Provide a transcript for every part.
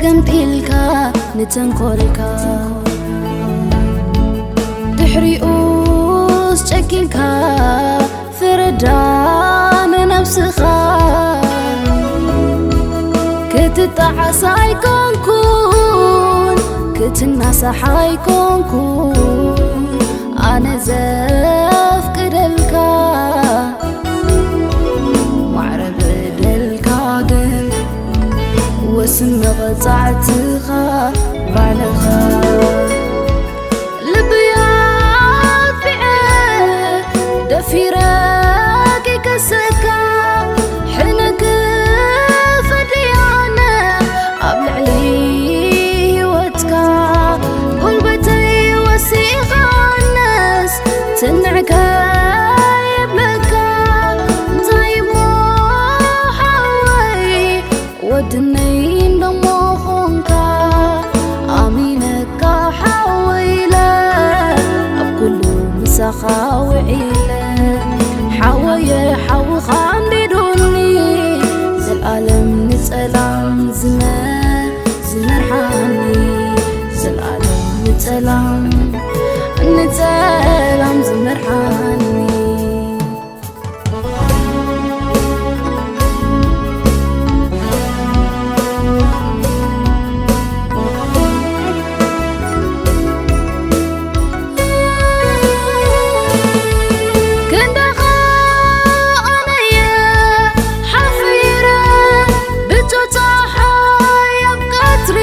ተንጢልካ ንተንኮልካ ድሕሪኡስ ጨኪንካ ፍረዳ ንነብስኻ። ክትጣዓስ ኣይኮንኩን ክትናሳሕ ኣይኮንኩን ኣነ ዘፍቅደልካ። ማዕረ በደልካ ግን ወስን መቐጻዕትኻ ባዕልኻ። ልበይ ኣጥፊኤ ደፊረ ክከሰካ ሕነ ክፈድያነ ኣብ ልዕሊ ህይወትካ ጉልበተይ ወሲኻ ኣነስ ትንዕከ ይብለካ እንታይ እሞ ሓወይ ወድነይ እንደሞ ኾንካ ኣሚነካ ሓወይ ኢለ ኣብ ኩሉ ምሳኻ ውዒለ ሓወየ ሓውኻ ኣንዲዱኒ ዘልኣለም ንጸላም ዝመ ዝመርሓኒ ዘልኣለም ንጸላም ንጸላም ዝመርሓኒ። ክንዳኻ ኣነየ ሓፊረ ብጾታ ሓያብ ቀትሪ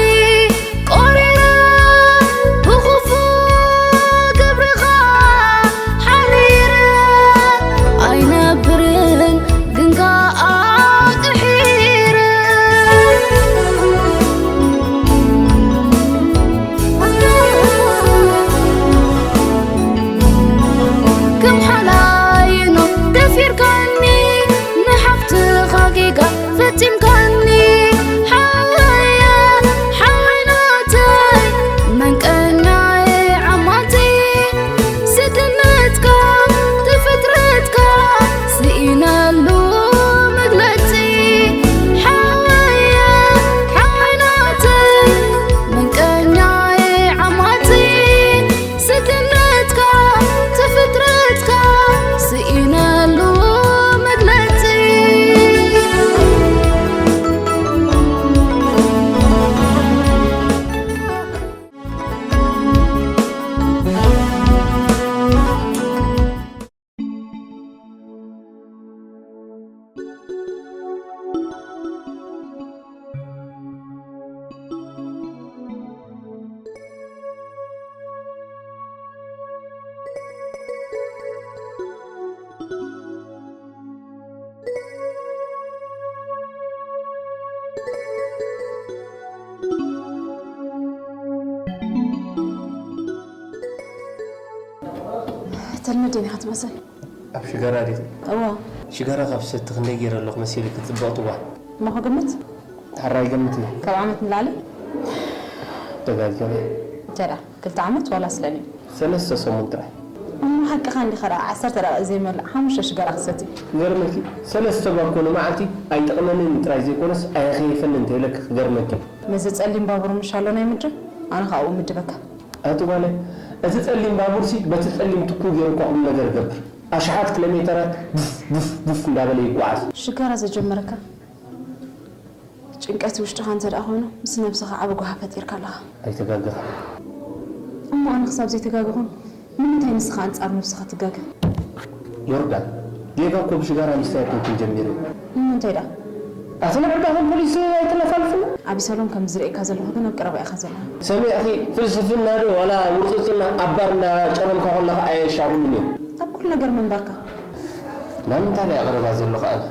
ቆሪረ ብኽፉእ ግብርኻ ሓሪረ ኣይነብርን ግን ከኣ ጥሒረ። ከም ሓላይኖ ደፊርካኒ ንሓፍትኻ ጌጋ ፈጺምካኒ ሓወየ ሓወይ ናተይ መንቀኛየ ዓማተይ ስድነትካ ተፈጥረትካ ስኢነሉ መግለጺ ሓወየ ሓወይ ናተይ መንቀኛየ ዓማተይ ስድነትካ ተፈጥረትካ ስኢነሉ መግለጺ። ተልመዴን ኢኻ ትመስል። ኣብ ሽጋራ ዲኺ? እዋ። ሽጋራ ካብ ዝሰቲ ክንደይ ገይረ ኣለኹ መሲሉኪ ጽብቕቲ ጓል? እሞ ክግምት? ሕራይ ገምት እዩ። ካብ ዓመት ንላዕሊ? ደጋጊመ። እንታይ ደኣ? ክልተ ዓመት ዋላ ስለኒ? ሰለስተ ሰሙን ጥራይ። እሞ ሓቅኻ እንዲኻ ደኣ ዓሰርተ ደቂቕ ዘይመልእ ሓሙሽተ ሽጋራ ክሰቲ። ክገርመኪ፣ ሰለስተ ባኮ ንመዓልቲ ኣይጠቕመንን ጥራይ ዘይኮነስ ኣየኸይፈንን እንተይብለኪ ክገርመኪ። ነዚ ጸሊም ባቡር ምሽ ኣሎ ናይ ምድብ፣ ኣነ ኸኣ ኣብኡ ምድበካ። ኣቲ ጓለይ፣ እቲ ጸሊም ባቡርሲ በቲ ጸሊም ትኩ ገይሩ እኳ ቁም ነገር ይገብር። ኣሽሓት ኪሎ ሜተራት ቡፍ ቡፍ ቡፍ እንዳበለ ይጓዓዝ። ሽጋራ ዘጀመረካ ጭንቀት ውሽጥኻ እንተ ደኣ ኾይኑ፣ ምስ ነብስኻ ዓቢ ጓሃ ፈጢርካ ኣለኻ። ኣይተጋገኻን። እሞ ኣነ ክሳብ ዘይተጋገኹን፣ ንምንታይ ንስኻ ኣንጻር ነብስኻ ትጋገ? ዮርዳን፣ ጌጋ እኮ ብሽጋራ ምስታይ ኣይኮንኩን ጀሚረ። እሞ እንታይ ደኣ? ኣቲ ንዕዳኹም ፖሊስ ኣይተለፋልፉ። ኣቢሰሎም ከም ዝርእየካ ዘለኹ ግን ኣብ ቀረባ ኢኻ ዘለኻ። ሰሚዕኺ፣ ፍልስፍና ዶ ዋላ ውርጽጽና ኣብ ባር እንዳጨረምካ ከለኻ ኣየሻብሉን እዮም። ኣብ ኩሉ ነገር ምንባርካ። ናብ ምንታይ እየ ቀረባ ዘለኹ ኣነ?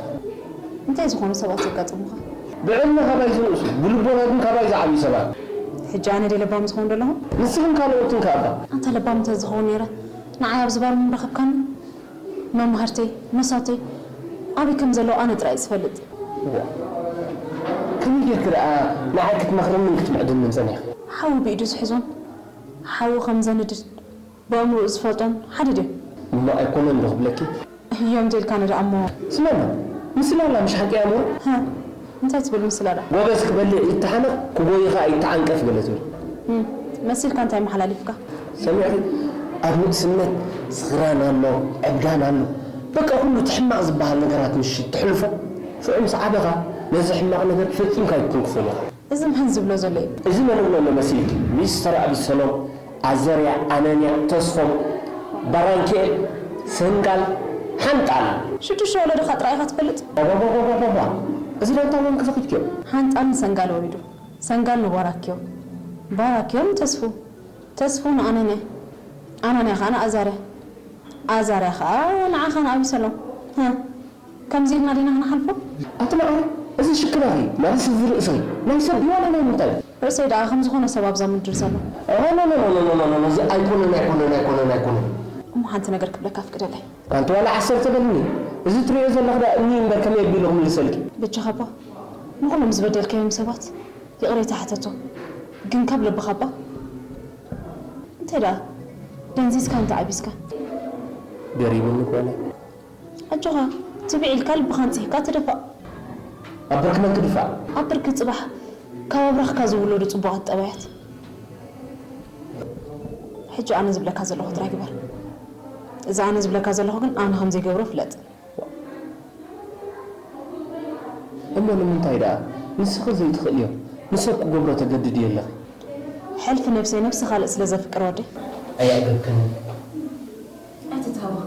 እንታይ ዝኾኑ ሰባት ዘጋጥሙኻ? ብዕድመ ካባይ ዝንእሱ፣ ብልቦና ግን ካባይ ዝዓብዩ ሰባት። ሕጂ ኣነ ድየ ለባም ዝኸውን ዘለኹ? ንስኽን ካልኦትን ከኣ እባ። ኣንታ ለባም እንተ ዝኸውን ነይረ፣ ንዓይ ኣብዚ ባር ምረኸብካኒ? መማህርተይ፣ መሳተይ ኣበይ ከም ዘለዉ ኣነ ጥራይ እየ ዝፈልጥ። እዋ፣ ከመይ ጌርኪ ደኣ ንዓይ ክትመኽርንን ክትምዕድንን ጸኒሕኪ? ሓዊ ብኢዱ ዝሕዞን ሓዊ ከም ዘንድድ ብኣእምሮኡ ዝፈልጦን ሓደ ድዮም? እሞ ኣይኮነን ዶ ክብለኪ? እዮም እንተ ኢልካኒ ደኣ እሞ። ስማማ፣ ምስላ ኣላ ምሽ ሓቂ እያ እሞ? ሃ፣ እንታይ ትብል ምስላ ደኣ? ጎበዝ ክበልዕ ይተሓነቕ፣ ክጎይኻ ይተዓንቀፍ ገለ ትብል። እም፣ መሲልካ እንታይ መሓላሊፍካ? ሰሚዕኺ? ኣብ ንእስነት ስኽራን ኣሎ፣ ዕብዳን ኣሎ። በቃ ኩሉ እቲ ሕማቕ ዝበሃል ነገራት ምሽ ተሕልፎ፣ ሽዑ ምስ ዓበኻ ነዚ ሕማቕ ነገር ፈጺምካ ኣይትትንክፎን ኢኻ። እዚ መን ዝብሎ ዘሎ እዩ? እዚ መን ዝብሎ ኣሎ መሲልኪ? ሚስተር ኣቢሰሎም፣ ኣዘርያ፣ ኣነንያ፣ ተስፎም፣ ባራንኪኤል፣ ሰንጋል፣ ሓንጣል። ሽዱሽተ ወለዶኻ ጥራይ ኢኻ ትፈልጥ? ባባባባባባ። እዚ ዳንታ መን ክፈኺድክዮ? ሓንጣል ንሰንጋል ወሊዱ። ሰንጋል ንባራክዮ፣ ባራክዮ ንተስፉ፣ ተስፉ ንኣናንያ፣ ኣናንያ ኸኣ ንኣዛርያ፣ ኣዛርያ ኸኣ ንዓኻ ንኣቢሰሎም። ሀ፣ ከምዚ ኢልና ዲና ክንሓልፎ? ኣቲ መዓረ፣ እዚ ሽክናኺ ማለት እዚ ርእሰይ ናይ ሰብ ድዩ ዋላ ናይ ምንታይ? ርእሰይ ደኣ ከም ዝኾነ ሰብ ኣብዛ ምድሪ ዘሎ። ኖኖኖኖኖኖኖኖ፣ እዚ ኣይኮነን ኣይኮነን ኣይኮነን ኣይኮነን። እሞ ሓንቲ ነገር ክብለካ ኣፍቅደለይ። ኣንቲ ዋላ ዓሰርተ በልኒ፣ እዚ ትሪኦ ዘለኺ ደኣ እኒ እምበር ከመይ ኣቢሉ ክምልሰልኪ? በጃኻ ኣባ፣ ንኹሎም ዝበደልካዮም ሰባት ይቕሬታ ሕተቶም፣ ግን ካብ ልብኻ እባ። እንታይ ደኣ ደንዚዝካ እንተ ዓቢስካ? ገሪሙኒ ጓለይ። ኣጆኻ፣ ትብዕ ኢልካ ልብኻ ኣንጺህካ ተደፋእ። ኣብ ብርኪ መን ክድፋእ? ኣብ ብርኪ ጽባሕ ካብ ኣብራኽካ ዝውለዱ ጽቡቓት ጠባያት። ሕጂ ኣነ ዝብለካ ዘለኹ ጥራይ ግበር። እዚ ኣነ ዝብለካ ዘለኹ ግን ኣነ ከም ዘይገብሮ ፍለጥ። እሞ ንምንታይ ደኣ ንስኺ ዘይትኽእልዮ ንሰብ ክገብሮ ተገድድዮ ኣለኺ? ሕልፊ ነብሰይ ነብሲ ካልእ ስለ ዘፍቅር ወደይ። ኣየዕገብክንን። ኣይትትሃወኽ።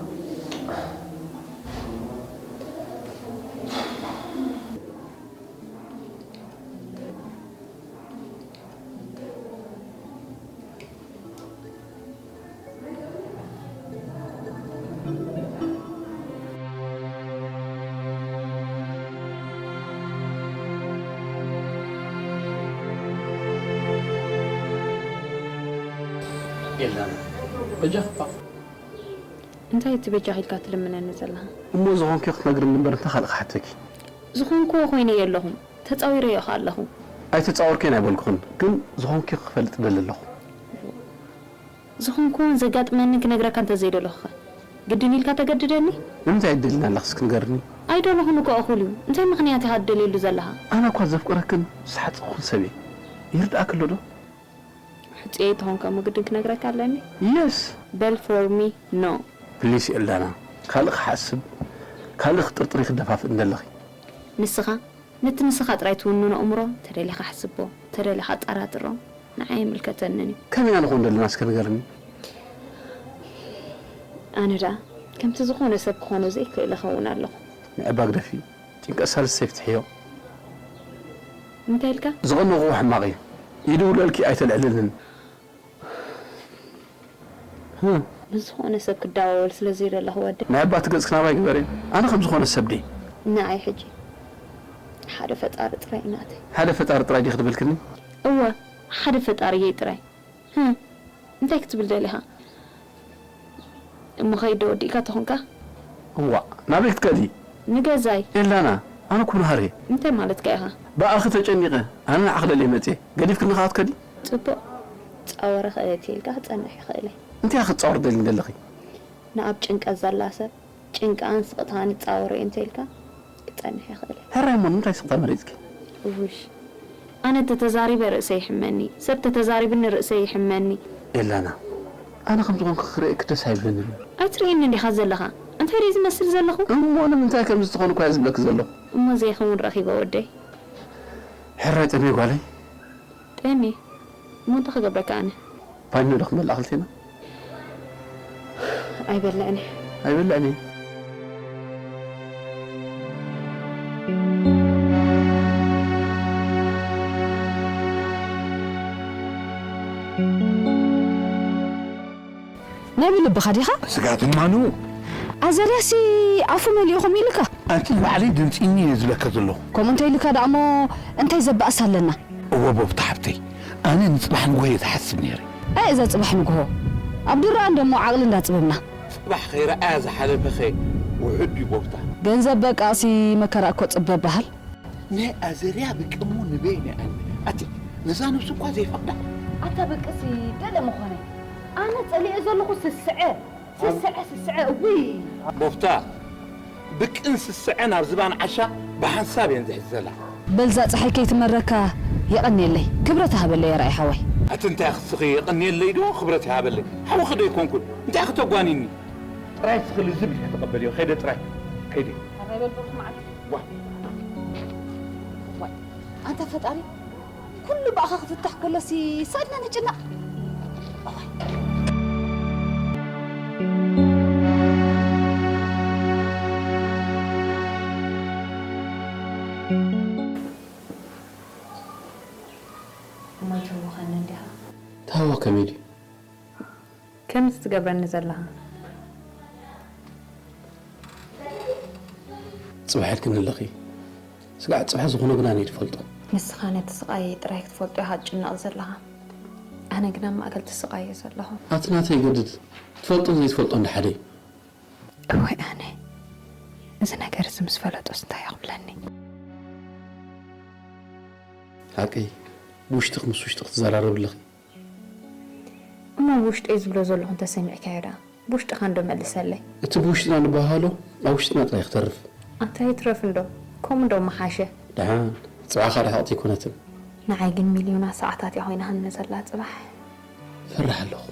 የላን በጃኽባ። እንታይ እቲ በጃኺ ኢልካ ትልምነኒ ዘለኻ? እሞ ዝኾንክዮ ክትነግርኒ እምበር እንታይ ካልእ ክሓተኪ? ዝኾንክዎ ኮይነ እየ ኣለኹ። ተጻዊረዮ ከኣ ኣለኹ። ኣይተጻወርክዮን ኣይበልኩኽን፣ ግን ዝኾንክዮ ክፈልጥ እደሊ ኣለኹ። ዝኾንክዎን ዘጋጥመንን ክነግረካ እንተዘይደለኹኸ? ግድን ኢልካ ተገድደኒ? ንምንታይ ኣይትደልይን ኣለኺ እስኪ ንገርኒ? ኣይደለኹን እኮ እኹል እዩ። እንታይ ምኽንያት ኢኻ ትደልየሉ ዘለኻ? ኣነ እኳ ዘፍቅረክን ዝሓጸኹኽን ሰብ እየ። ይርድኣኪ ኣሎ ዶ? ሕጹየይ ተኾንካ እሞ ግድን ክነግረካ ኣለኒ? Yes! በል for me no። Please ኤልዳና፣ ካልእ ክሓስብ ካልእ ክጥርጥር ኢኺ ትደፋፍእኒ ዘለኺ። ንስኻ ነቲ ንስኻ ጥራይ ትውንኖ ኣእምሮ ተደሊኻ ሕስቦ፣ ተደሊኻ ኣጠራጥሮ፣ ንዓይ ኣይምልከተንን እዩ። ከመይ ኣነ ክኾን ደለና እስከ ንገርኒ? ኣነ ደኣ ከምቲ ዝኾነ ሰብ ክኾኖ ዘይክእል እኸውን ኣለኹ። ንዕባ ግደፊ፣ ጭንቀት ሳልሰይ ፍትሕዮ። እንታይ ኢልካ? ዝቐነኹዎ ሕማቕ እዩ። ይድውለልኪ ኣይተልዕልንን። ምስ ዝኾነ ሰብ ክዳዋወል ስለ ዘይደለኹ ወደይ። ናይ ኣባቲ ገጽኪ ናባይ ግበርዮ። ኣነ ከም ዝኾነ ሰብ ድየ? ንዓይ ሕጂ ሓደ ፈጣሪ ጥራይ እዩ ናተይ። ሓደ ፈጣሪ ጥራይ ዲኺ ትብልክኒ? እወ ሓደ ፈጣሪየይ ጥራይ። ህም እንታይ ክትብል ደሊኻ? እሞ ኸይድ ዶ ወዲእካ ተኾንካ? እዋእ ናበይ ክትከዲ? ንገዛይ። ኤላና ኣነ እኮ ናህሪ እየ። እንታይ ማለትካ ኢኻ? ብኣኺ ተጨኒቐ ኣነ ንዓኺ ደልየ መፅየ ገዲፍክኒ ኸዓ ትከዲ? ፅቡቕ ፃወረ ክእለቲ ኢልካ ክፀንሕ ይኽእል እየ። እንታይ ኢኺ ክትፃወሪ ትደልይኒ ዘለኺ? ንኣብ ጭንቀት ዘላ ሰብ ጭንቃኣን ስቕታኣን ይጻወሮ እየ እንተ ኢልካ ክጸንሕ ይኽእል እዩ። ሕራይ እሞ ንምንታይ ስቕታ መሪጽኪ? እውሽ ኣነ ተተዛሪበ ርእሰይ ይሕመኒ፣ ሰብ ተተዛሪብኒ ርእሰይ ይሕመኒ። ኤላና ኣነ ከም ዝኾንኩ ክርእየኪ ደስ ኣይብለንን እዩ። ኣይትርእየኒ እንዲኻ ዘለኻ እንታይ ድየ ዝመስል ዘለኹ? እሞ ንምንታይ ከምዚ ትኾኒ እኳ እየ ዝብለኪ ዘለኹ። እሞ ዘይኸውን ረኺበ ወደይ። ሕራይ ጠምየ ጓለይ። ጠምየ እሞ እንታይ ክገብረካ ኣነ? ባኒ ዶ ክንበልዓ ክልቴና? ኣይበልዕን እየ። ኣይበልዕን እየ። ናይ ብልብኻ ዲኻ? ስጋት እማኑ። ኣዘርያሲ ኣፉ መሊኡ ከምኡ ኢልካ? ኣንቲ ንባዕለይ ድምፂኒ እየ ዝብለካ ዘለኹ። ከምኡ እንተ ኢልካ ደኣ እሞ እንታይ ዘባእስ ኣለና? እወ ቦብታ ሓብተይ፣ ኣነ ንፅባሕ ንግሆ እየ ዝሓስብ ነይረ። ኣይ እዛ ፅባሕ ንግሆ ኣብ ድሮኣ እንደሞ ዓቕሊ እንዳፅበብና። ፅባሕ ከይረኣያ ዝሓለፈኸ ውሑድ ድዩ ቦብታ? ገንዘብ በቃ ሲ መከራ እኮ ፅበ በሃል። ናይ ኣዘርያ ብቂ እሞ ንበይነይ ኣነ ኣቲ ነዛ ነብሱ እኳ ዘይፈቕዳ። ኣታ በቅሲ ገለ ምኾነ ኣነ ጸሊኤ ዘለኹ ስስዐ ስስዐ ስስዐ እውይ። ቦፍታ ብቅን ስስዐን ኣብ ዝባን ዓሻ ብሓንሳብ እየን ዝሕዘላ። በልዛ ፀሓይ ከይትመረካ። የቐንየለይ። ክብረት ሃበለይ ኣርኣይ ሓወይ። ኣቲ እንታይ ክትስኺ፣ የቐንየለይ ዶ ክብረት ይሃበለይ? ሓውኺ ዶ ኣይኮንኩን? እንታይ ክተጓኒኒ? ጥራይ ስኽሊ ዝብል ኢኺ ተቐበልዮ። ከይደ ጥራይ። ከይደ። ኣረይ በል ብሩኽ መዓልቲ። ዋ። ዋይ፣ ኣንታ ፈጣሪ፣ ኩሉ ብኣኻ ክፍታሕ ከሎሲ ሳድና ንጭነቕ። እሞ ኣይተውኸኒ እንዲኻ። ተሃዋ ከመይ ድዩ? ከምዚ ትገብረኒ ዘለኻ። ጽባሕ ኢልክኒ ኣለኺ። ስጋዕ ጽባሕ ዝኾኖ ግና ኣነ እየ ዝፈልጦ። ንስኻ ነቲ ስቓየይ ጥራይ ክትፈልጦ ኢኻ ትጭነቕ ዘለኻ። ኣነ ግና ኣብ ማእከል እቲ ስቓይ እየ ዘለኹ። ኣቲ ናተይ ይገድድ። ትፈልጦን ዘይትፈልጦን ሓደ እዩ። እዋይ ኣነ። እዚ ነገር እዚ ምስ ፈለጦስ እንታይ እዩ ክብለኒ? ሓቀይ፣ ብውሽጥኺ ምስ ውሽጥኺ ትዘራረቢ ኣለኺ። እሞ ብውሽጠይ ዝብሎ ዘለኹ እንተሰሚዕካዮ ደኣ፣ ብውሽጥኻ እንዶ መልሰለይ። እቲ ብውሽጥና ንበሃሎ፣ ኣብ ውሽጥና ጥራይ ክተርፍ። ኣንታ ይትረፍ እንዶ፣ ከምኡ እንዶ ምሓሸ። ደሓን፣ ጽባሕ ካልእ ሕቕቲ ኣይኮነትን። ንዓይ ግን ሚልዮናት ሰዓታት እያ ኮይናሃኒ ዘላ ጽባሕ። እፈርሕ ኣለኹ።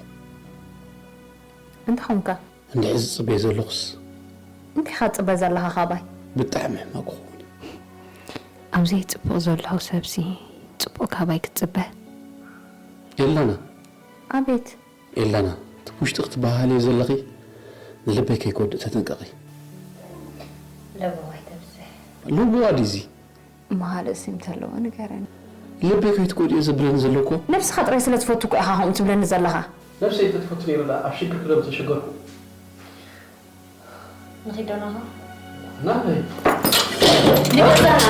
እንታይ ኾንካ? እንድዒ ዝጽበዮ ዘለኹስ። እንታይ ኢኻ ትጽበ ዘለኻ ካባይ? ብጣዕሚ ሕማቕ ክኸውን እዩ። ኣብ ዘይጽቡቕ ዘለኹ ሰብሲ ጽቡቕ ካባይ ክትጽበ? ኤላና። ኣቤት። ኤላና፣ እቲ ብውሽጢ ክትበሃሃልዮ ዘለኺ ንልበይ ከይጎድእ ተጠንቀቒ። ለበዋ ኣይተብዝሕ። ለበዋ ድዩ እዚ? እሞ ካልእ ስም ተለዎ ንገረኒ። ልበይ ከይትጎድእዮ ዘብለኒ ዘሎ እኮ። ነብስኻ ጥራይ ስለ ትፈቱ እኮ ኢኻ ከምኡ ትብለኒ ዘለኻ። ነብሰይ እንተትፈቱ ነይሩ ደኣ ኣብ ሽግር ክደም ተሸገርኩ። ንኺድ ዶ ናኻ? ናበይ? ንገዛና።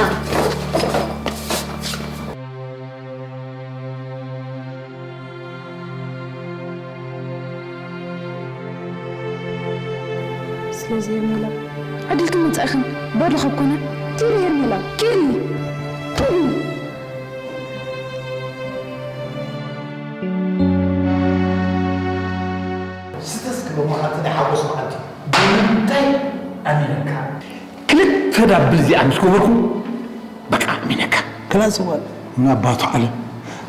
ስለዚ ሄርሜላ፣ ዕድልክን መጻኢኽን ባዶ ካብ ኮነ፣ ኪዲ ሄርሜላ፣ ኪዲ! ኪዲ! ስተስ ክብሎ መዓልቲ ናይ ሓጎስ መዓልቲ። ብምንታይ ኣሚነካ? ክልተ ዳብል እዚኣ ምስ ገበርኩ፣ በቃ ኣሚነካ። ክላስ እዋን ናባቱ ዓለም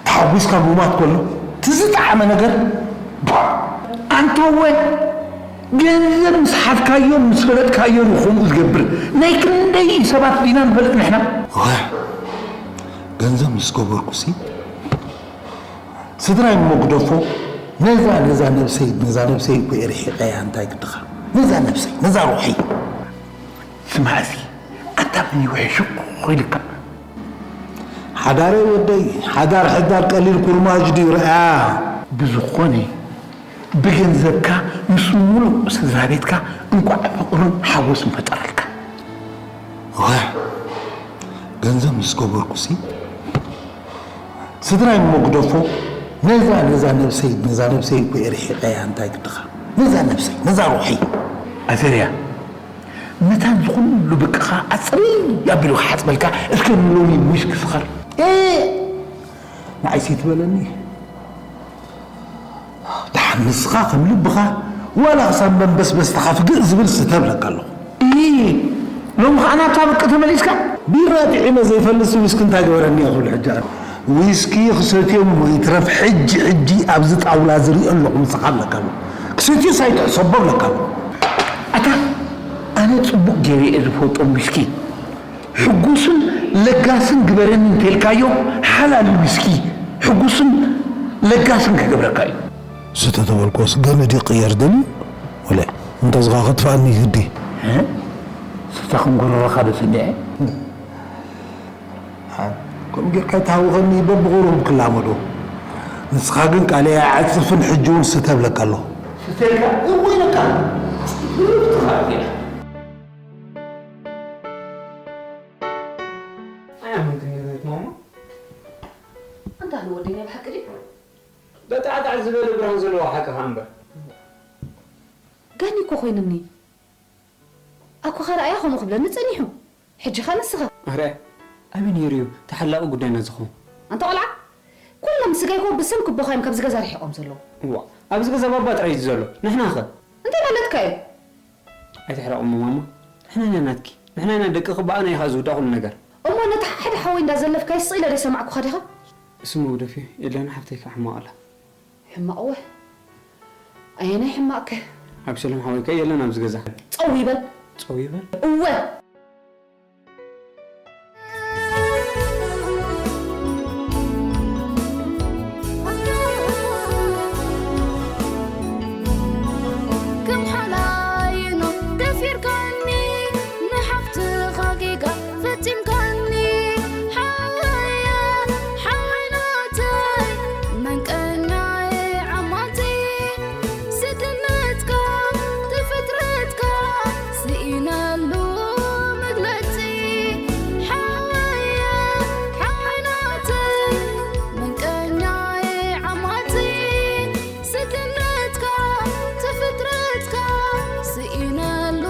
ተሓጒስካ ምማት ከሎ፣ እቲ ዝጠዓመ ነገር፣ ኣንተወ፣ ገንዘብ ምስ ሓዝካዮን ምስ ፈለጥካዮን እዩ ከምኡ ዝገብር። ናይ ክንደይ ሰባት ዲና ንፈልጥ ንሕና? እወ፣ ገንዘብ ምስ ገበርኩሲ፣ ስድራይ እሞ ግደፎ፣ ነዛ፣ ነዛ ነብሰይ፣ ነዛ ነብሰይ እኮ እየ ርሒቐያ፣ እንታይ ግድኻ? ነዛ ነብሰይ፣ ነዛ ሩሐይ። ስማዕ እስኪ፣ ኣታ መን ይውሕሽ እኮ ኢልካ? ሓዳረይ ወደይ፣ ሓዳር፣ ሓዳር ቀሊል ኩርማጅ ድዩ ረኣ? ብዝኾነ፣ ብገንዘብካ ምስ ሙሉእ ስድራ ቤትካ እንቋዕ ፍቕርን ሓጎስን ፈጠረልካ። እወ፣ ገንዘብ ምስ ገበርኩሲ፣ ስድራይ እሞ ግደፎ፣ ነዛ፣ ነዛ ነብሰይ፣ ነዛ ነብሰይ እኮ እየ ርሒቐያ፣ እንታይ ግድኻ? ነዛ ነብሰይ፣ ነዛ ሩሐይ። ኣዘርያ፣ መታን ዝኹሉ ብቅኻ ኣጽሪ ኣቢሉ ክሓጽበልካ፣ እስከ ንሎሚ ዊስኪ ስኸር። ኤ! ንዓይሲ ትበለኒ። ደሓን ንስኻ ከም ልብኻ፣ ዋላ ክሳብ መንበስበስትኻ ፍግእ ዝብል ስተ እብለካ ኣለኹ። እይ! ሎሚ ኸዓ ናብታ ብቂ ተመሊስካ? ቢራ ጥዒመ ዘይፈልጥ ዊስኪ እንታይ ገበረኒ እየ ክብል ሕጂ ኣነ። ዊስኪ ክሰትዮ እሞ ይትረፍ ሕጂ ሕጂ ኣብዚ ጣውላ ዝሪኦ ኣለኹ ምሳኻ እብለካ ኣለኹ። ክሰትዮስ ኣይትሕሰቦ እብለካ ኣለኹ። ኣታ ኣነ ጽቡቕ ገይረ እየ ዝፈልጦም ዊስኪ። ሕጉስን ለጋስን ግበረኒ እንተልካዮ፣ ሓላል ዊስኪ ሕጉስን ለጋስን ክገብረካ እዩ። ስተ ተበልኮስ ገመድ ይቕየር ደልዩ? ወለ፣ እንተ ዝኻ ከጥፍኣኒ ግዲ። እ? ስተ ክንጎረረኻ ዶ ሰሚዐ? ከምኡ ጌርካ ኣይትሃውኸኒ፣ በብቑሩብ ክላመዶ። ንስኻ ግን ቃለይ ኣይዓጽፍን፣ ሕጂ እውን ስተ እብለካ ኣለኹ። ስተ ኢልካ? እወ ኢለካ። ጽብቕቲ ቃል እያ። ኣይ ኣመንክን ነቲ ማማ። ኣንታ ንወደኛ ብሓቂ ድዩ? በጣዕጣዕ ዝበለ ብርሃን ዘለዎ ሓቂ ከኣ እምበር። ጋኒ እኮ ኮይኑኒ። ኣኮኻ ረኣያ ከምኡ ክብለኒ ጸኒሑ። ሕጂ ኸ ንስኻ? ኣረ፣ ኣበይ ነይሩ እዩ ተሓላቒ ጉዳይና ዝኸውን? ኣንታ ቆልዓ፣ ኩሎም ስጋይ እኮ ብሰንኪ ኣቦኻ እዮም ካብዚ ገዛ ርሒቖም ዘለዉ። እዋ፣ ኣብዚ ገዛ ባባ ጥራይ እዩ ዘሎ። ንሕና ኸ? እንታይ ማለትካ እዩ? ኣይትሕረቕሞ ማማ። ንሕና ኢና ናትኪ። ንሕና ኢና ደቅኺ፣ ብኣና ኢኻ ዝውዳእ ኩሉ ነገር። እሞ ነቲ ሓደ ሓወይ እንዳዘለፍካዮ ስቕ ኢለ ዘይሰማዕኩኻ ዲኻ? ስሙ ግደፍዮ፣ ኤልዳና ሓፍተይ ከኣ ሕማቕ ኣላ። ሕማቕ እወ። ኣየናይ ሕማቕ ከ? ኣብሰሎም ሓወይ ከ የለን ኣብዚ ገዛ። ጸው ይበል። ጸው ይበል? እወ። ከም ሓላይኖ ደፊርካኒ፣ ንሓፍትኻ ጌጋ ፈጺምካኒ። ሓወየ፣ ሓወይ ናተይ፣ መንቀኛየ ዓማተይ፣ ስድነትካ ትፍጥረትካ ስኢነሉ መግለጺ። ሓወየ፣ ሓወይ ናተይ፣ መንቀኛየ ዓማተይ፣ ስድነትካ ትፍጥረትካ ስኢነሉ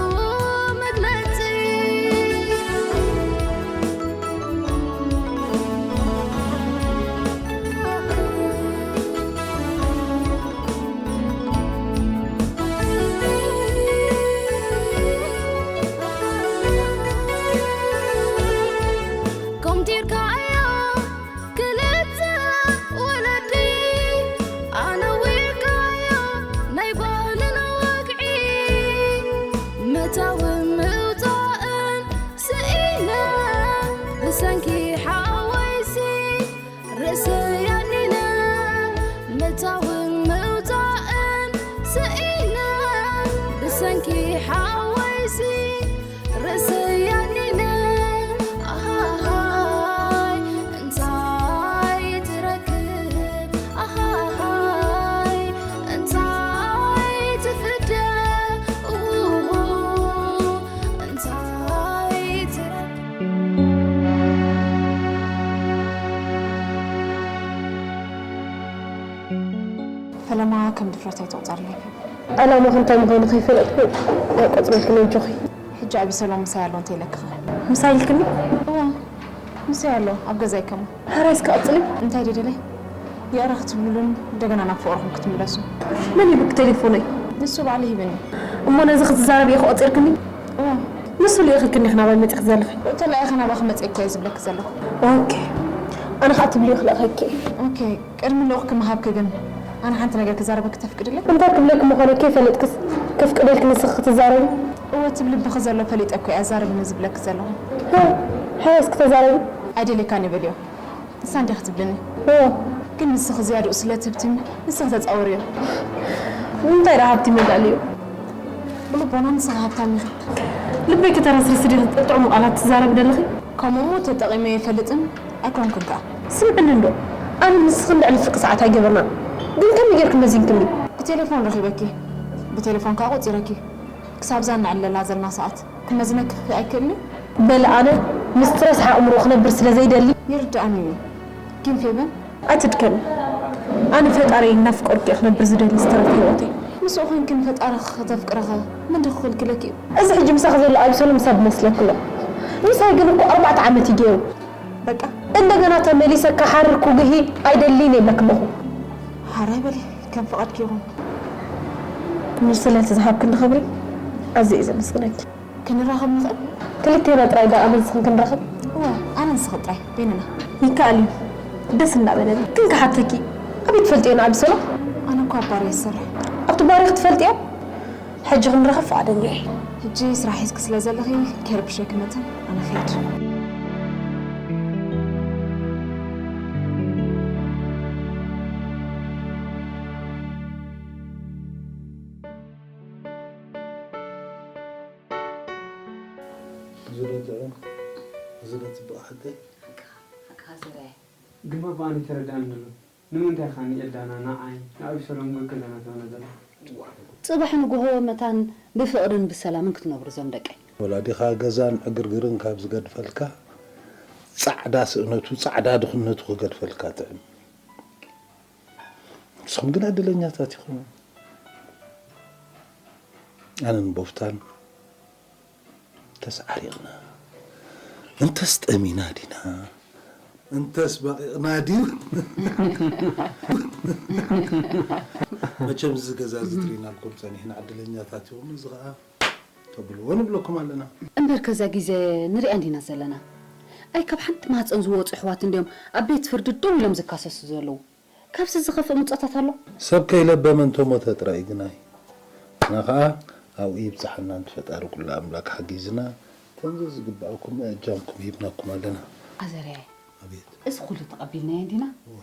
መግለጺ። ኮምቲርካዮ ክልተ ወለዲ ኣነዊርካዮ ናይ ባህልና ወግዒ ምእታውን ምውጻእን ስኢነ ብሰንኪ ሓወይሲ ርእሰይ ኣድኒነ ምእታውን ምውጻእን ስኢነ ብሰንኪ ሓወይሲ ርእሰይ ኣድኒነ ኣሃሃይ እንታይ ትረክብ ኣሃሃይ እንታይ ትፍደ ኡሁሁ እንታይ ትረክብ ፈለማ ከም ድፍረት ኣይትቑጸርለይ። ዕላማኺ እንታይ ምዃኑ ከይፈለጥኩ ኣይቆጽረልክን ኣጆኺ። ሕጂ ኣቢሰሎም ምሳይ ኣሎ እንተ ኢለኪ ኸ? ምሳይ ኢልክኒ? እወ፣ ምሳይ ኣሎ ኣብ ገዛይ ከማ። ሕራይ እስከ ቀጽሊ። እንታይ ደደለይ? ይቕረ ክትብሉሉን እንደገና ናብ ፍቕርኹም ክትምለሱ። መን ሂቡኪ ቴሌፎነይ? ንሱ ባዕሉ ሂብኒ። እሞ ነዚ ክትዛረቢ ኢኺ ቆጺርክኒ? እወ። ንሱ ልኢኽልክኒ ኢኺ ናባይ መጺኺ ዘለኺ። ተላኢኺ ናባኺ መጺኤ እኮ እየ ዝብለኪ ዘለኹ። ኦኬ። ኣነ ኸኣ ትብልዮ ክልእኸኪ እየ። ኦኬ። ቅድሚ ልኡኽኪ ምሃብኪ ግን ኣነ ሓንቲ ነገር ክዛረበኪ ተፍቅድለይ? እንታይ ክብለኪ ምዃኑ ከይፈለጥክስ ከፍቅደልኪ ንስኺ ክትዛረቢ? እወ፣ እቲ ኣብ ልብኺ ዘሎ ፈሊጠ እኮ እየ ኣዛርብኒ ዝብለኪ ዘለኹ። ህ፣ ሕራይ እስኪ ተዛረቢ። ኣይደልየካን እየ በልዮ። ንሳ እንድያ ክትብለኒ። እወ። ግን ንስኺ ዝያድኡ ስለ ትህብትሚ ንስኺ ተጻወርዮ። እንታይ ደኣ ሃብቲ መላእልዮ? ብልቦና ንስኺ ሃብታም ኢኺ። ልበይ ከተረስርሲ ዲኺ ጥዑም ቃላት ትዛረቢ ዘለኺ? ከምኡ እሞ ተጠቒመ ኣይፈልጥን ኣይኮንኩን ከኣ። ስምዕኒ እንዶ፣ ኣነ ንስኽን ልዕሊ ፍርቂ ሰዓት ኣይገበርናን። ግን ከመይ ጌርኪ መዚንክኒ? ብቴሌፎን ረኺበኪ፣ ብቴሌፎን ከኣ ቆጺረኪ። ክሳብዛ ንዕለላ ዘለና ሰዓት ክመዝነኪ ኣይክእልን እዩ? በሊ ኣነ ምስ ትረስሓ ኣእምሮ ክነብር ስለ ዘይደሊ። ይርድኣኒ እዩ። ግን ፌበን፣ ኣይትድከሚ። ኣነ ፈጣሪየይ እናፍቀርኩ እየ ክነብር ዝደሊ ዝተረፈ ህይወተይ። ምስኡ ኮንኪ ንፈጣሪኺ ከተፍቅርኺ መን ድዩ ክኽልክለኪ እዩ? እዚ ሕጂ ምሳኺ ዘሎ ኣብሰሎም ሰብ መስለኪ ኣሎ። ምሳይ ግን እኮ ኣርባዕተ ዓመት እዩ ገይሩ። በቃ። እንደገና ተመሊሰ ክሓርር ክጉሂ ኣይደልይን እየ ብለኪ ኣለኹ። ሓራይ በሊ፣ ከም ፍቓድኪ ይኹን። ስለቲ ዝሃብክኒ ክብሪ ኣዝየ እየ ዘመስግነኪ። ክንራኸብ ንኽእል? ክልቴና ጥራይ ደኣ ኣነ ንስኽን ክንራኸብ? እወ፣ ኣነ ንስኺ ጥራይ፣ በይንና። ይከኣል እዩ። ደስ እናበለኒ። ግን ክሓተኪ፣ ኣበይ ትፈልጥዮ ንኣብሰሎም? ኣነ እኮ ኣብ ባር እየ ዝሰርሕ። ኣብቲ ባር ኢኺ ትፈልጥዮ? ሕጂ ክንራኸብ ፍቓደኛ እየ። ሕጂ ስራሕ ሒዝኪ ስለ ዘለኺ፣ ከይረብሸኪ መጠን ኣነ ክኸይድ። እዚ ዶ ጥዑም? እዚ ዶ ጽቡቕ ሓቀይ? ሓቅኻ፣ ሓቅኻ ዙርያይ። ግመ ብኣን ይተረድኣኒ ኣሎ። ንምንታይ ኸኣ ንኤልዳና፣ ንዓይ፣ ንኣቢሰሎም ገገዛና ትብለና ዘለኻ? ጽባሕ ንግሆ መታን ብፍቕርን ብሰላምን ክትነብሩ እዞም ደቀይ። ወላዲኻ ገዛን ዕግርግርን ካብ ዝገድፈልካ፣ ጻዕዳ ስእነቱ፣ ጻዕዳ ድኽነቱ ክገድፈልካ ጥዕም። ንስኹም ግን ዕድለኛታት ኢኹም። ኣነን ቦፍታን እንተስ ዓሪቕና፣ እንተስ ጠሚና ዲና፣ እንተስ ባቒቕና ድዩ? መቸም እዚ ገዛ እዚ ትርኢናልኩም ጸኒሕና ዕድለኛታት ኢኹም። እዚ ኸኣ ተብልዎ ንብለኩም ኣለና። እምበርከ እዛ ግዜ ንሪኣ እንዲና ዘለና። ኣይ ካብ ሓንቲ ማህፀን ዝወፁ ኣሕዋት እንድዮም ኣብ ቤት ፍርዲ ደው ኢሎም ዝካሰሱ ዘለዉ። ካብዚ ዝኸፍእ ምጾታት ኣሎ? ሰብ ከይለበመ እንተሞተ ጥራይ ግናይ። ንሕና ኸኣ ኣብኡ ይብጽሓና፣ እንተ ፈጣሪ ኩሉ ኣምላክ ሓጊዝና፣ ከምዚ ዝግብኣኩም ኣእጃምኩም ሂብናኩም ኣለና። ኣዘርያይ፣ ኣቤት። እዚ ኩሉ ተቐቢልናዮ እንዲና? እዋ።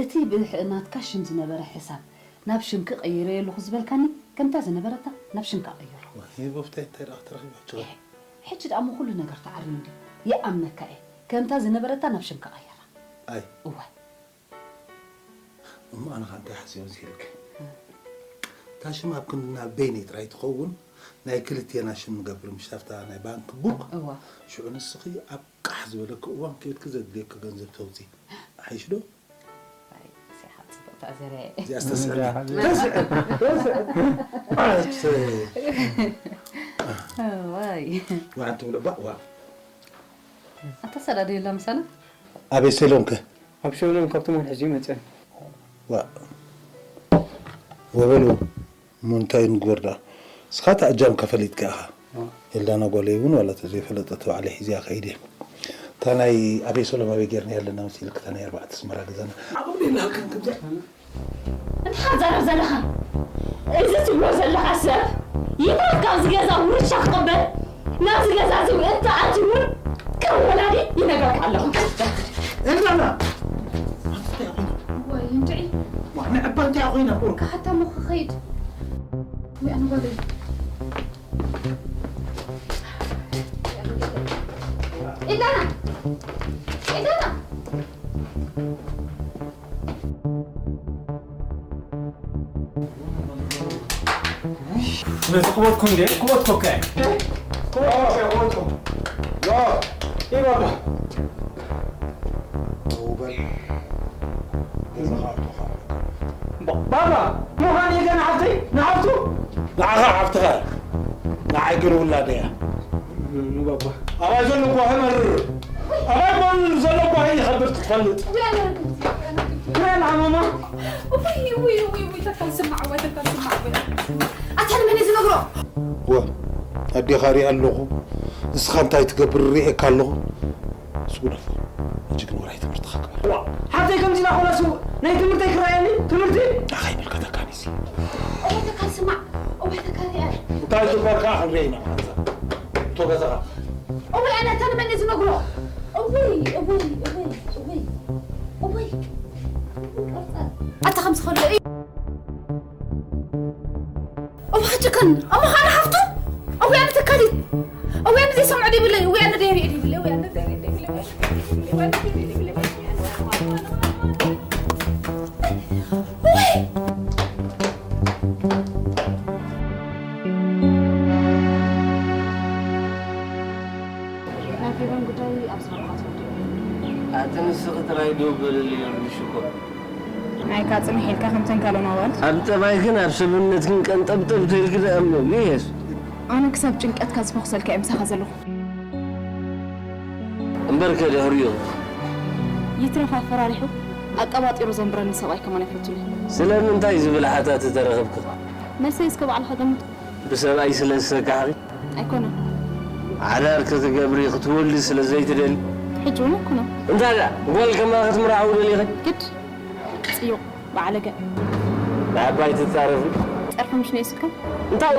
እቲ ብሕ-፣ ናትካ ሽም ዝነበረ ሕሳብ ናብ ሽምኪ ቀይረዮ ኣለኹ ዝበልካኒ፣ ከምታ ዝነበረታ ናብ ሽምካ ቀይሮ። ዋ፣ ሂቦ ፍታይ እንታይ ደኣ ክትረኽቢ ሕጂ? ኤህ፣ ሕጂ ደኣ እሞ ኩሉ ነገር ተዓርዩ እንድዩ። ይኣምነካ እየ። ከምታ ዝነበረታ ናብ ሽምካ ቀይራ። ኣይ። እወ። እሞ ኣነ ኸኣ እንታይ ሓስዮ እዚ ኢልኪ? እታ ሽም ኣብ ክንድና በይነይ ጥራይ ትኸውን፣ ናይ ክልቴና ሽም ንገብር፣ ምሽ ኣብታ ናይ ባንክ ቡክ። እዋ። ሽዑ ንስኺ ኣብ ቃሕ ዝበለኪ እዋን ኬድኪ ዘድልየኪ ገንዘብ ተውጺ። ሓይሽ ዶ? ኣይ፣ እዚኣ ጽብቕቲ ኣዘርያ እየ። እዚኣ ዝተስዕል። ተስዕል፣ ተስዕል። ኣሰይ። እዋይ። ዋዕንቲ ብልባ፣ ዋ። ኣታ ሰላዶ የላ ምሳና? ኣቤት ሰሎም ከ? ኣብ ሸውሎም ካብቶም ሕዚ መጸ። ዋ። ወበሉ፣ እሞ እንታይ ንግበር ደኣ? እስኻ እታ እጃምካ ፈሊጥካ ኢኻ። ዋ። ኤልዳና ጓለይ እውን ዋላ ተዘይፈለጠት ባዕለይ ሒዘያ ከይደ። እታ ናይ ኣቤ ሰሎም ኣበይ ጌርና ኣለና መሲልክ፣ እታ ናይ ኣርባዕተ ኣስመራ ገዛና። ዓቕሚ የላሃልካን ከምዚኣ። እንታይ ትዛረብ ዘለኻ? እዚ ትብሎ ዘለኻ ሰብ ይትረፍ ካብዚ ገዛ ውርሻ ክቕበል ናብዚ ገዛ እዚ እንተ ኣትዩ እውን ከም ወላዲ ይነግረካ ኣለኹ። ኤልዳና! ኣንቲ እንታይ ኮይና? ወይ እንድዒ። ዋ፣ ንዕባ እንታይ ኮይና? ቁርካ ሓታ እሞ ክኸይድ። ወይ ኣነ ጓለይ። ኤልዳና! ኤልዳና! ነቲ ክቦትኩ እንዴ? ክቦትኩ እኮ እየ። ክቦትኩ እኮ እየ፣ ክቦትኩ። ያ፣ ይህ ባባ። ተው በል። ገዛኻ ኣርቶኻ። ባ-፣ ባባ፣ ምዃን እየ ገና ሓፍተይ፣ ንሓፍቱ። ንዓኻ ሓፍትኻ። ንዓይ ግን ውላደይ እያ። ኑ ባባ። ኣባይ ዘሎ ጓሂ መርር። ኣባይ ጎን ዘሎ ጓሂ ይኸብድ ክትፈልጥ። ክራይ ለሃመማ። ውይ፣ ውይ፣ ውይ፣ ውይ፣ ተካል ስማዕ፣ ወይ ተካል ስማዕ፣ ወይ። ኣታ ንመን እዩ ዝነግሮ? ወ፣ ኣዴኻ ሪኣ ኣለኹ። ንስኻ እንታይ ትገብር ሪኤካ ኣለኹ። ስጉዳፍ። ሕጂ ግን ወራይ ትምህርትኻ ግበር። ዋ፣ ሓፍተይ ከምዚ ኢላ ኮላስ ናይ ትምህርተይ ክረኣየኒ? ትምህርቲ? ንዓኻ ይምልከተካን እዚ። እወ ተካል ስማዕ፣ እወ ተካል ሪኣ። እንታይ ዝበልካ ክንሪአ ኢና። እቶ ገዛኻ። እወ ኣነ ኣታ ንመን እዩ ዝነግሮ? እወይ፣ እወይ፣ እወይ፣ እወይ፣ እወይ። ኣታ ከምዚ ከሎ እዩ። እሞ ሕጂ ከን፣ እሞ ኻነ ሓፍቱ? እውይ ኣነ ተካሊት። እውይ ኣነ ዘይሰምዖ ደይብለይ፣ እውይ ኣነ ደይሪኦ ደይብለይ፣ እውይ ኣነ ደይሪኦ ደይብለይ። እውይ! ናይ ፌቨን ጉዳይ ኣብ ዝረብሓት ወዲኡ። ኣቲ ንስኺ ጥራይ ደው በልለይ፣ ይረብሽ እኮ። ናይካ ጽንሕ ኢልካ ከምተን ካልኦን ኣዋልድ። ኣብ ጠባይክን ኣብ ሰብነትክን ቀንጠብጠብ ተይልኪ ደኣ እሞ፣ ግየስ። ኣነ ክሳብ ጭንቀትካ ዝፈኹሰልካ እየ ምሳኻ ዘለኹ። እምበር ከድሕሪኡ። ይትረፍ ኣፈራሪሑ ኣቀባጢሩ ዘንብረኒ ሰብኣይ ከማን ኣይፈቱን እየ። ስለምንታይ ዝብል ሓታት ተረኸብኪ? መልሰይ እስከ ባዕልኻ ገምቶ። ብሰብኣይ ስለ ዝሰካሕኺ? ኣይኮነን። ሓዳር ክትገብሪ ክትወልዲ ስለ ዘይትደሊ? ሕጂ እውን ኣይኮነን። እንታይ ደኣ ጓል ከማኺ ክትምርዓዊ ደሊኺ? ግድ ጽዩቕ ባዕለገ። ንዓባይ ትጻረፊ? ጸርፊ ምሽ ነይስካ? እንታይ?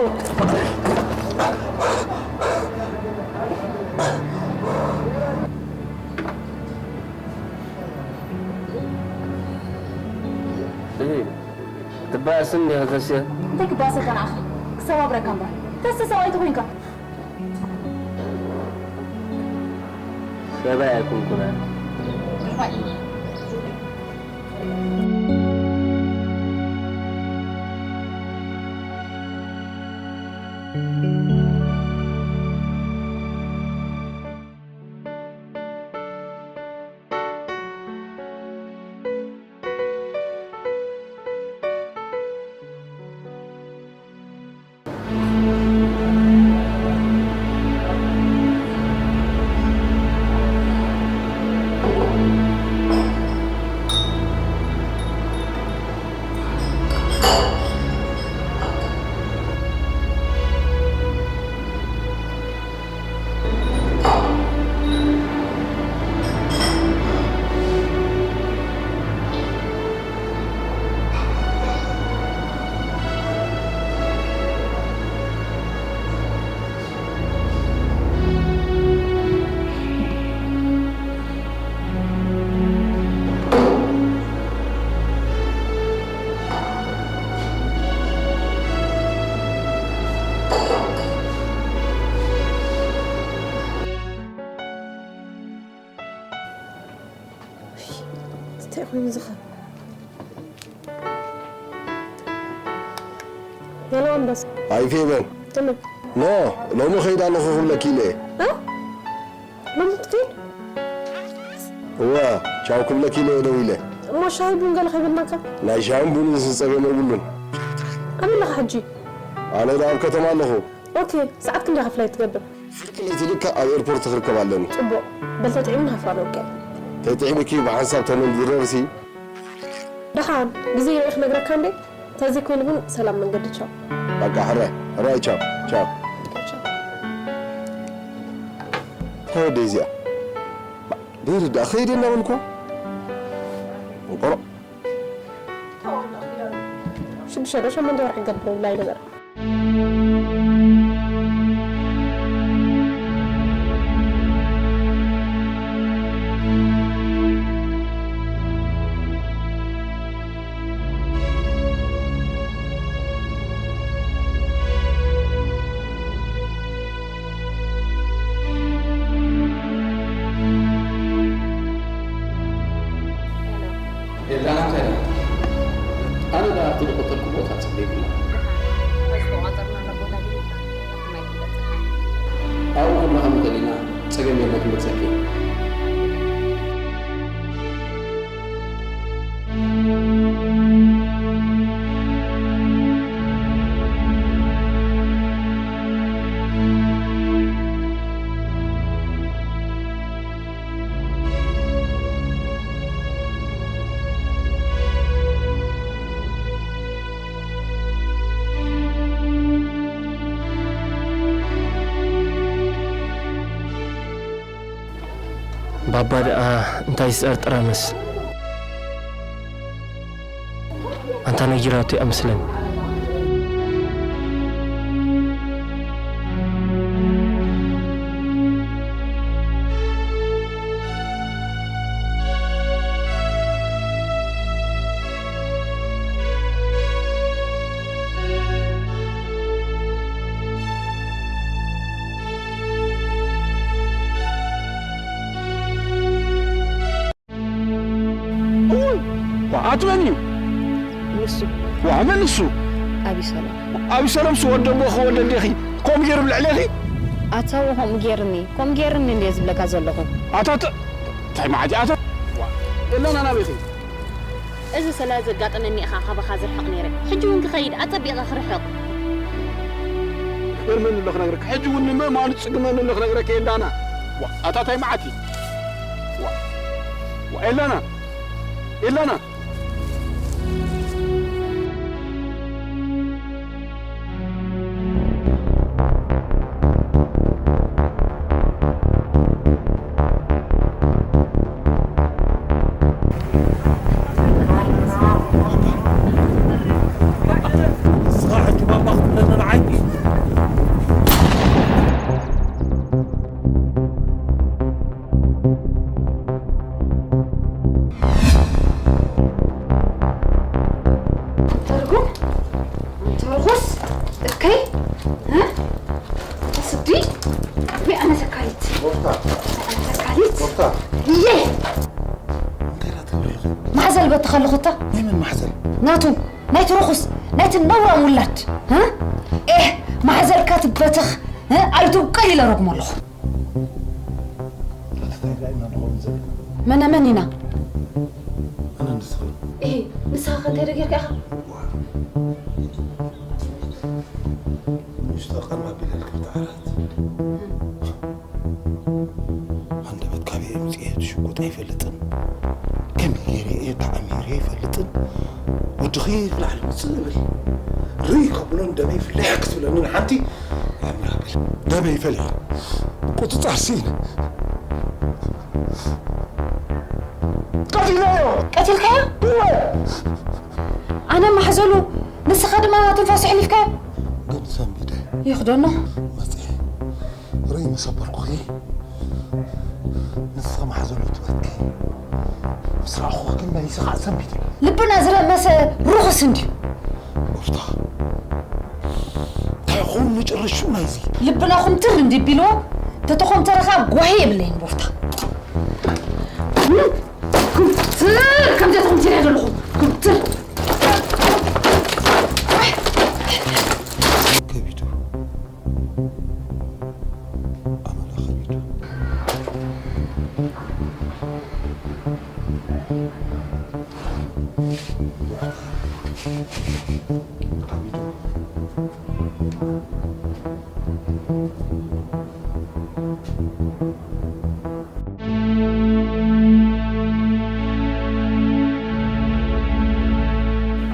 እህ፣ ትባእስ እንዲኻ ተስያ? እንታይ ክባእሰካ ንዓኻ? ክሰባብረካ እምበር። ተስተ ሰብኣይ ተኾይንካ። ሰብኣይ ኣይኮንኩን ኣነ። ዝኸ ሄሎ ኣንበሳ። ኣይ ፌቨን። ትምክ። ኖ፣ ሎሚ ኸይድ ኣለኹ ክብለኪ ኢለ እየ። እ? ሎሚ ትኸይድ? እወ፣ ቻው ክብለኪ ኢለ እየ ደዊለ። እሞ ሻሂ ቡን ገለ ከይበልናካ? ናይ ሻሂን ቡንን ዝጸገም የብሉን። ኣበይ ኣለኻ ሕጂ? ኣነ ደኣ ኣብ ከተማ ኣለኹ። ኦኬ፣ ሰዓት ክንደይ ኢኻ ፍላይት ትገብር? ፍርቂ ለይቲ ልክዕ ኣብ ኤርፖርት ክርከብ ኣለኒ። ጽቡቕ። በል ተጥዒምኒ ሃፋ ነውቅዕ። ተጥዒምኪ ብሓንሳብ ተመንዝረርሲ። ደሓን፣ ግዜ ርኤ ክነግረካ እንዴ? ተዘይኮይኑ ግን ሰላም መንገዲ ቻው። በቃ፣ ሕራይ፣ ሕራይ፣ ቻው፣ ቻው። ቻው። እንታይ ወደይ እዚኣ? ደይርዳእ፣ ከይደ እናበልኳ። እንቆሮ። ሽዱሽተ ዶ ሸሞንተ ወርሒ ገብሩ ብላይ ነበር። ኤላና እንታይ ደኣ? ኣነ ደኣ ኣብቲ ዝቐተልኩ ቦታ ጽልኢ የብላን። ደሓን፣ በዚ ተቖጻጸርናሉ ቦታ ግን ኣብቲ ማይ ክንበጽሕ ኢና። ኣብኡ ከለኻ እንተሊና ጸገም የለን፣ ክንበጽሐኪ። ባባ ደኣ እንታይ ዝጸርጥራ መስል? ኣንታ ነጊራቶ እያ መስለኒ። እውይ! ዋ፣ ኣቲ መን እዩ? ንሱ። ዋ፣ መን ንሱ? ኣቢሰሎም። ኣቢሰሎምስ ወዲ ኣቦኺ ወዲ ኣዴኺ ከምኡ ገይሩ ብልዕሌኺ? ኣታ እወ ከምኡ ገይሩኒ። ከምኡ ገይሩኒ እንድየ ዝብለካ ዘለኹ። ኣታ ት-፣ እንታይ መዓት እዩ ኣታ? ዋ፣ ኤላና ናበይ ኸይዱ? እዚ ስለ ዘጋጠመኒ ኢኻ ካባኻ ዝርሕቕ ነይረ። ሕጂ እውን ክኸይድ ኣጸቢቐ ክርሕቕ። ገርመኒ ኣሎ ክነግረካ። ሕጂ እውን ንምእማኑ ዝጽግመኒ ኣሎ ክነግረካ ኤላና። ዋ፣ ኣታ እንታይ መዓት እዩ? ዋ፣ ዋ፣ ኤላና፣ ኤላና። ንስኻ ሕጂ ባባ ክትብለኒ ንዓይ? ኣንተ ርጉም፣ ኣንተ ርኹስ፣ እከይ፣ እ? ስዲ፣ ወይ ኣነ ተካሊት። ጎፍታ። ኣነ ተካሊት። ጎፍታ። እየ። እንታይ ዳትብሎ ኢኺ? ማሕዘል በትኸሉ ኹታ። ናይ መን ማሕዘል? ናቱ፣ ናይቲ ርኹስ፣ ናይቲ ነውራም ውላድ። እ? ኤህ፣ ማሕዘልካ ትበትኽ፣ እ? ኣይትውቀል ኢለ ረጉሞ ኣለኹ። ተተታይላ ኢና ንኸውን ዘለና። መነ መን ኢና? ኣነ ንስኺ። እሂ፣ ንስኻ ከ እንታይ ዶ ጌርካ ኢኻ? ዋ። ንእሽቶ ቀልብ ኣቢለልኪ ብትዓራት። ሃንደበት ካበይ ኣምጺኤ ትሽጉጥ ኣይፈልጥን። ከመይ ገይረ እየ ተዓሚረ ኣይፈልጥን። ወድኺ ክላዕሊ ውፅእ እብል። ርእይ ከብሎ ንደመይ ፍልሕ ክትብለኒ ንሓንቲ ኣምር ኣብል። ደመይ ፈሊሑ። ቁፅፃር ስኢነ። ቀቲለዮ! ቀቲልካዮ? እወ! ኣነ ማሕዘሉ፣ ንስኻ ድማ ትንፋሱ ኣሕሊፍካዮ? ግን ሰንቢደ። ይኽደኖ። መፅኤ። ርእይ ምስ ኣበልኩኺ፣ ንሳ ማሕዘሉ ትበኪ። ምስ ረኣኹኺ ግን መሊሰ ከዓ ሰንቢደ። ልብና ዝረመሰ ርኹስ እንድዩ። ጎፍታ፣ እንታይ ኾን ንጭርሹ ናይዚ? ልብና ኩምትር እንዲ ቢልዎ፣ ተተኾምተረ ከዓ ጓሂ የብለይን ጎፍታ። ትር ከምዚኣ ትኹም ትሪኣ ዘለኹም። ትር። ከቢዱ። ኣመላ ከቢዱ።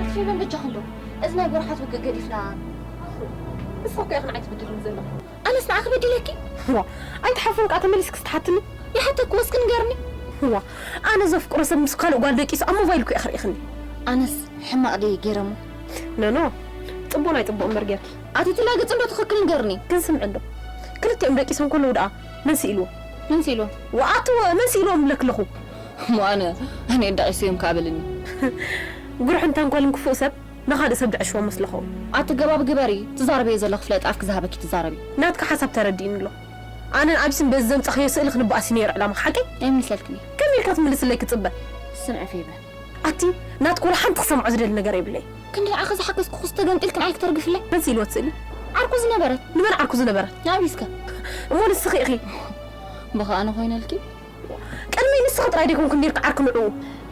ኣትፌበን በጃኹም ዶ እዚ ናይ ጎርሓት ውግእ ገዲፍና? ንስኺ እኮ ኢኺ ንዓይ ትብድልኒ ዘለኺ። ኣነስ ንዓኺ በዲለኪ? ዋ፣ ኣይትሓፍርን ከኣ ተመሊስኪ ስትሓትኒ? ይሓተኪ ወስኪ ንገርኒ። ዋ፣ ኣነ ዘፍቅሮ ሰብ ምስ ካልእ ጓል ደቂሱ ኣብ ሞባይል እኮ ኢኺ ርኢኽኒ። ኣነስ ሕማቕ ድየ ገይረ እሞ? ኖኖ፣ ጽቡቕ ናይ ጽቡቕ እምበር ጌርኪ። ኣቲ ትላገጽ እንዶ ትኽክል ንገርኒ። ግን ስምዒ እንዶ፣ ክልቲኦም ደቂሶም ከለዉ ደኣ መን ስኢልዎም? መን ስኢልዎም? ወኣቲ መን ስኢልዎም እብለኪ ኣለኹ። እሞ ኣነ፣ ኣነ እየ ደቂሰዮም ከኣ በልኒ። ጉርሕን ተንኮልን ክፉእ ሰብ ንኻልእ ሰብ ድዕሽዎ መስለኹ። ኣቲ ገባብ ግበሪ፣ ትዛረብዮ ዘለኺ ፍለጥ ኣፍኪ ዝሃበኪ ትዛረቢ። ናትኪ ሓሳብ ተረዲእኒ ኣሎ። ኣነን ኣቢስን በዚ ዘምጻኽዮ ስእሊ ክንበኣስ እዩ ነይሩ ዕላማ፣ ሓቀይ? ኣይምልሰልክን እየ። ከመይ ኢልካ ትምልስለይ ክጽበ? ስምዒ ፌበን። ኣቲ ናትኪ ወላ ሓንቲ ክሰምዖ ዝደሊ ነገር የብለይ። ክንዲ ንዓኺ ዝሓገዝኩኽስ ተገምጢልክን ኣይክተርግፍለይ። መን ስኢልዎ እቲ ስእሊ? ዓርኩ ዝነበረት። ንመን ዓርኩ ዝነበረት? ንኣቢስከ? እሞ ንስኺ ኢኺ። ብኸ ኣነ ኮይነልኪ? ቅድመይ ንስኺ ጥራይ ዲኹም ክንዲርካ ዓርኪ ንዕኡ?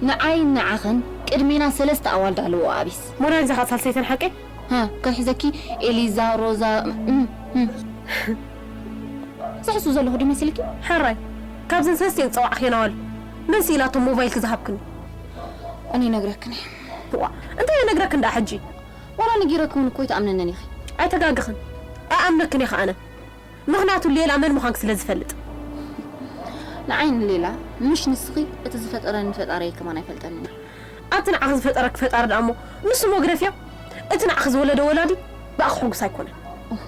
ንዓይን ንዓኽን ቅድሜና ሰለስተ ኣዋልድ ኣለዎ ኣቢስ። ሞናሊዛ ከኣ ሳልሰይተን ሓቀይ? ሃ፣ ከሕዘኪ ኤሊዛ፣ ሮዛ፣ እም፣ እም። ዝሕሱ ዘለኹ ዶ መሲልኪ? ሕራይ፣ ካብዘን ሰለስቲኤን ዝጸዋዕክየን ኣዋልድ መን ስኢላቶም ሞባይልኪ ዝሃብክኒ? እኔ ነግረክን እየ። ዋ፣ እንታይ እየ ነግረክን ደኣ ሕጂ? ዋላ ነጊረክውን እኮ ኣይትኣምነንን ኢኺ። ኣይተጋግኽን። ኣይኣምነክን እየ ከኣ ኣነ። ምኽንያቱ ሌላ መን ምዃንኪ ስለ ዝፈልጥ። ንዓይ ንሌላ፣ ምሽ ንስኺ፣ እቲ ዝፈጠረኒ ፈጣሪየይ ከማን ኣይፈልጠንን እዩ። ኣቲ ንዓኺ ዝፈጠረኪ ፈጣሪ ደኣ እሞ፣ ንሱ መግረፍያ፣ እቲ ንዓኺ ዝወለደ ወላዲ ብኣኺ ሕጉስ ኣይኮነን። እሞ፣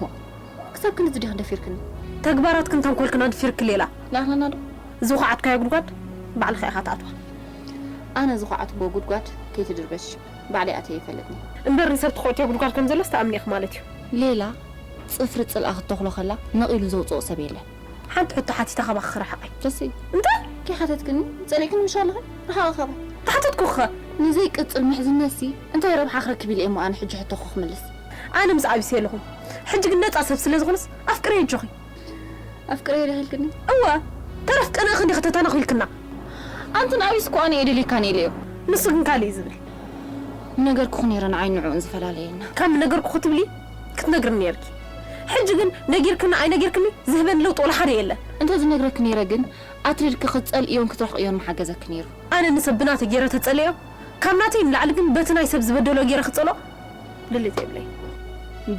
ክሳብ ክንድዚ ዲኺ ደፊርክኒ? ተግባራትክን ተንኮልክን ኣድፊርኪ ሌላ። ላኽለና ዶ? ዝኹዓትካዮ ጉድጓድ ባዕልኻ ኢኻ ትኣትዋ። ኣነ ዝኹዓትክዎ ጉድጓድ ከይትድርበሽ፣ ባዕለይ ኣትየ ይፈልጥኒ። እምበር ንሰብ ትኹዕትዮ ጉድጓድ ከም ዘሎስ ትኣምኒ ኢኺ ማለት እዩ። ሌላ፣ ጽፍሪ ጽልኣ ክትተኽሎ ከላ ነቒሉ ዘውጽኦ ሰብ የለን። ሓንቲ ሕቶ ሓቲተ ካባኺ ክረሕቕ እየ። ደስ እዩ። እንታይ? ከይሓተትክኒ ጸሊእክኒ ምሽ ኣለኺ? ርሓቒ ካባይ። ተሓተትኩኺ ኸ? ንዘይቅጽል ምሕዝነትሲ እንታይ ረብሓ ክረክብ ኢለ እየ እሞ ኣነ ሕጂ ሕቶኺ ክምልስ? ኣነ ምስ ኣቢስ የለኹን። ሕጂ ግን ነጻ ሰብ ስለ ዝኾንስ ኣፍቅረዮ ኣጆኺ። ኣፍቅረዮ ዲኺ ኢልክኒ? እወ፣ ተረፍ ቅንኢ ክንዲ ከተተናኺ ኢልክና። ኣንቲ ንኣቢስ እኮ ኣነ እየ ደልየካኒ ኢለዮ። ንሱ ግን ካልእ እዩ ዝብል። ምነገርኩኺ ነይረ ንዓይ ንዕኡን ዝፈላለየና። ካብ ምነገርኩኺ ትብሊ ክትነግርኒ ነይርኪ። ሕጂ ግን ነጊርክኒ ኣይነጊርክኒ ዝህበኒ ለውጢ ወላ ሓደ የለን። እንተ ዝነግረኪ ነይረ ግን ኣትሪርኪ ክትጸልእዮን ክትረሕቕዮን ምሓገዘኪ ነይሩ። ኣነ ንሰብ ብናተይ ገይረ ተጸልዮ፣ ካብ ናተይ ንላዕሊ ግን በቲ ናይ ሰብ ዝበደሎ ገይረ ክጸልኦ ድሌት የብለይ።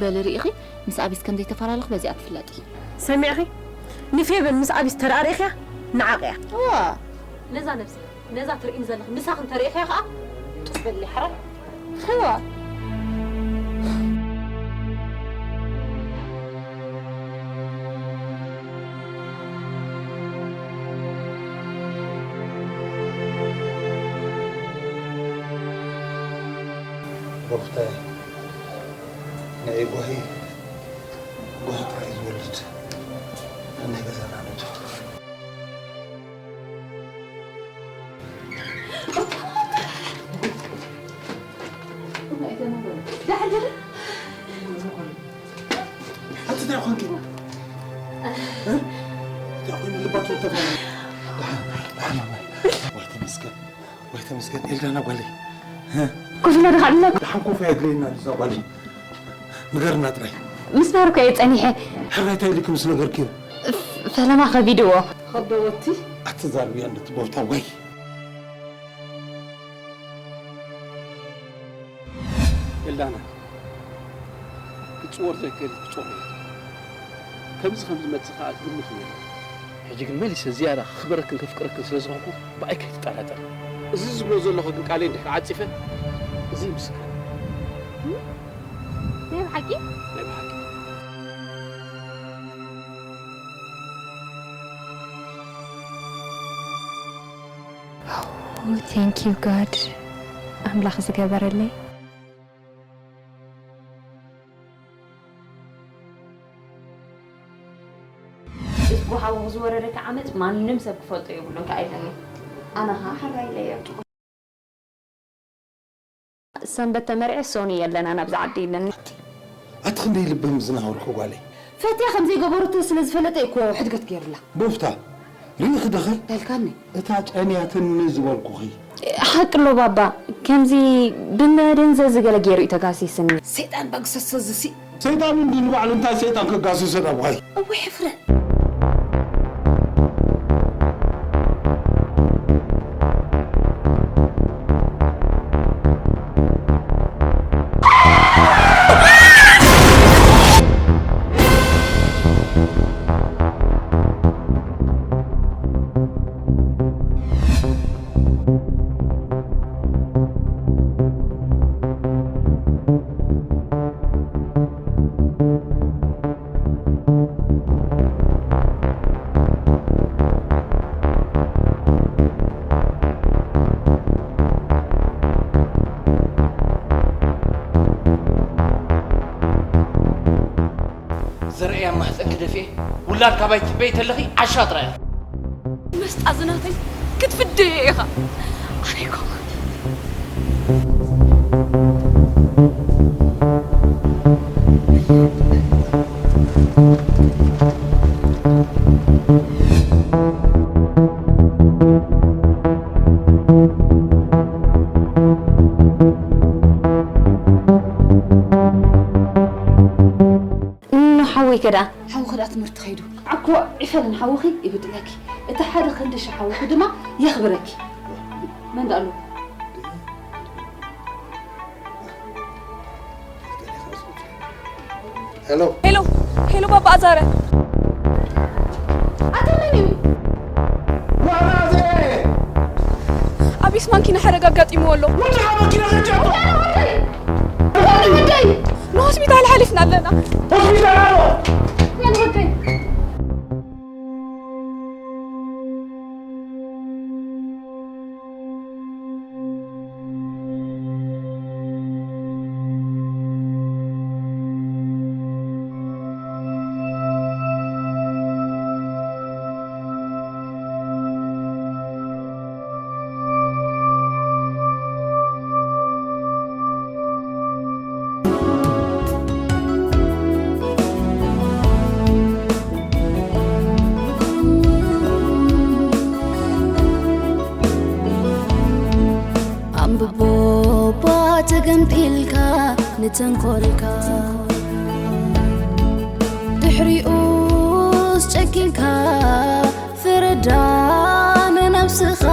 በሊ ርኢኺ፣ ምስ ኣቢስ ከም ዘይተፈላለኹ በዚኣ ትፍለጢ። ሰሚዕኺ? ንፌበን ምስ ኣቢስ ተደኣ ርኢኽያ፣ ንዓቕያ። እዋ፣ ነዛ ነብሲ፣ ነዛ ትርእይኒ ዘለኺ ምሳኺ እንተ ርኢኽያ ኸኣ፣ ጡፍ በሊ ሓራይ። እዋ። ጎፍታይ፣ ንዒ ጓሂ፣ ጓሂ ጥራይ ዝወልድ ናይ ገዛና ነቶ። ኣቲ እንታይ ኮንኪ? እ? እንታይ ኮይነ ልባ ትወተፍ? ደሓን፣ ደሓን ኣማይ። ወይ ተመስገን፣ ወይ ተመስገን። ኤልዳና ጓለይ። እ? ኮፍ ኢላ ዲኻ ኣላ? ደሓን ኮፍ ኣየድለየና እዛ ጓለይ። ንገርና ጥራይ። ምስ ናርኩ እየ ጸኒሐ። ሕራይ እንታይ ኢልኪ ምስ ነገርክዮ? ፈለማ ከቢድዎ። ከብደወቲ። ኣትዛርብያ እንደቲ ቦፍታ ወይ። ኤልዳና፣ ክጽወር ዘይክእል ክጾር እዩ። ከምዚ ከም ዝመጽእ ከኣ ግምት ነይሩ። ሕጂ ግን መሊሰ ዝያዳ ክኽበረክን ከፍቅረክን ስለ ዝኾንኩ ብኣይ ከይትጠራጠር። እዚ ዝብሎ ዘለኹ ግን ቃለይ እንድሕር ዓጺፈ፣ እዚ ምስክር። ናይ ብሓቂ? ናይ ብሓቂ። Oh, thank you God፣ ኣምላኽ ዝገበረለይ። እቲ ጎሓዊ ዝወረደካ ዓመጽ ማንም ሰብ ክፈልጦ የብሉን ከኣ ኢለኒ። ኣነ ኸኣ ሕራይ ኢለዮ። ሰንበት ተመርዕየ ሶኒ የለና ናብዚ ዓዲ ኢለኒ። ኣቲ ክንደይ ልብህም ዝናወርኩ ጓለይ። ፈትያ ከም ዘይገበረቶ ስለ ዝፈለጠ እዩ እኮ ሕድገት ገይሩላ። ቦፍታ ርኢኺ ደኸይ? ታልካኒ። እታ ጨንያትኒ ዝበልኩኺ። ሓቂ ኣሎ ባባ፣ ከምዚ ብመደንዘዚ ገለ ገይሩ እዩ ተጋሲስኒ። ሰይጣን ባግሰሶ እዚ ሲ። ሰይጣን እንዲ ንባዕሉ እንታይ ሰይጣን ከጋስሶ ዳብኻይ? እወ ሕፍረ። ዘርእያ ማህፀንኪ ደፊኤ ውላድ ካባይ ትበይ ተለኺ ዓሻ ጥራይ ኢኺ። መስጣ ዝናተይ ክትፍደዮ ኢኻ። ኣነ ይኮንኩ። ንሓወይ ከ ደኣ? ሓውኺ ደኣ ትምህርቲ ከይዱ። ዓኮ ዒፈልን ሓውኺ ይብድለኪ። እቲ ሓደ ክንዲ ሽሕ ሓውኺ ድማ የኽብረኪ። መን ደኣ ኣሎ? ሄሎ ሄሎ ሄሎ ባባ ኣዛረ ኣታ መን እዩ? ዋና ዘ ኣቢስ ማንኪና ሓደጋ ኣጋጢምዎ ኣሎ። ወዲ ሓመኪና ከጫቶ ወዲ ወደይ ንሆስፒታል ሓሊፍና ኣለና። ሆስፒታል ኣሎ። መን ወደይ? ኣንብቦ እባ ተገምጢልካ ንተንኮልካ ድሕሪኡስ ጨኪንካ ፍረዳ ንነብስኻ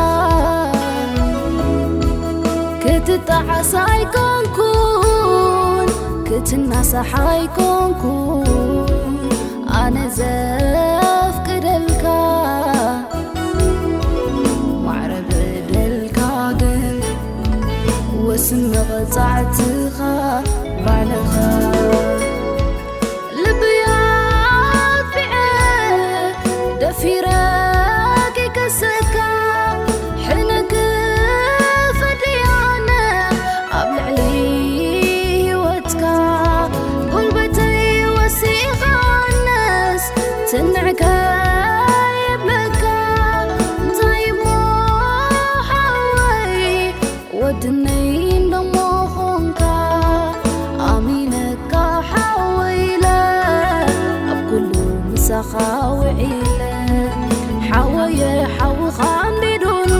ክትጣዓስ ኣይኮንኩን ክትናሳሕ ኣይኮንኩን ኣነ ዘፍቅደልካ ማዕረ በደልካ ግን ወስን መቐጻዕትኻ ባዕልኻ ልብያ ኣጥፊዐ ደፊረ ከይከሰካ ሕነ ክፈድያነ ኣብ ልዕሊ ህይወትካ ጉልበተይ ወሲኻነስ ትንዕከ የብለካ እንታይ እሞ ሓወይ ወድነይ እንደሞ ኾንካ ኣሚነካ ሓወይ ኢለ ኣብ ኩሉ ምሳኻ ውዒለ ሓወየ ሓውኻ ኣንዲዱኒ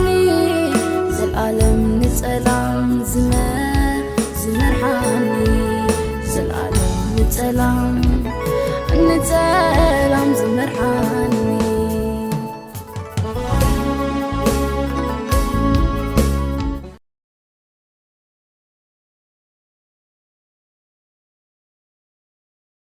ዘልኣለም ንጸላም ዝመ ዝመርሓኒ ዘልኣለም ንጸላም ንጸላም ዝመርሓኒ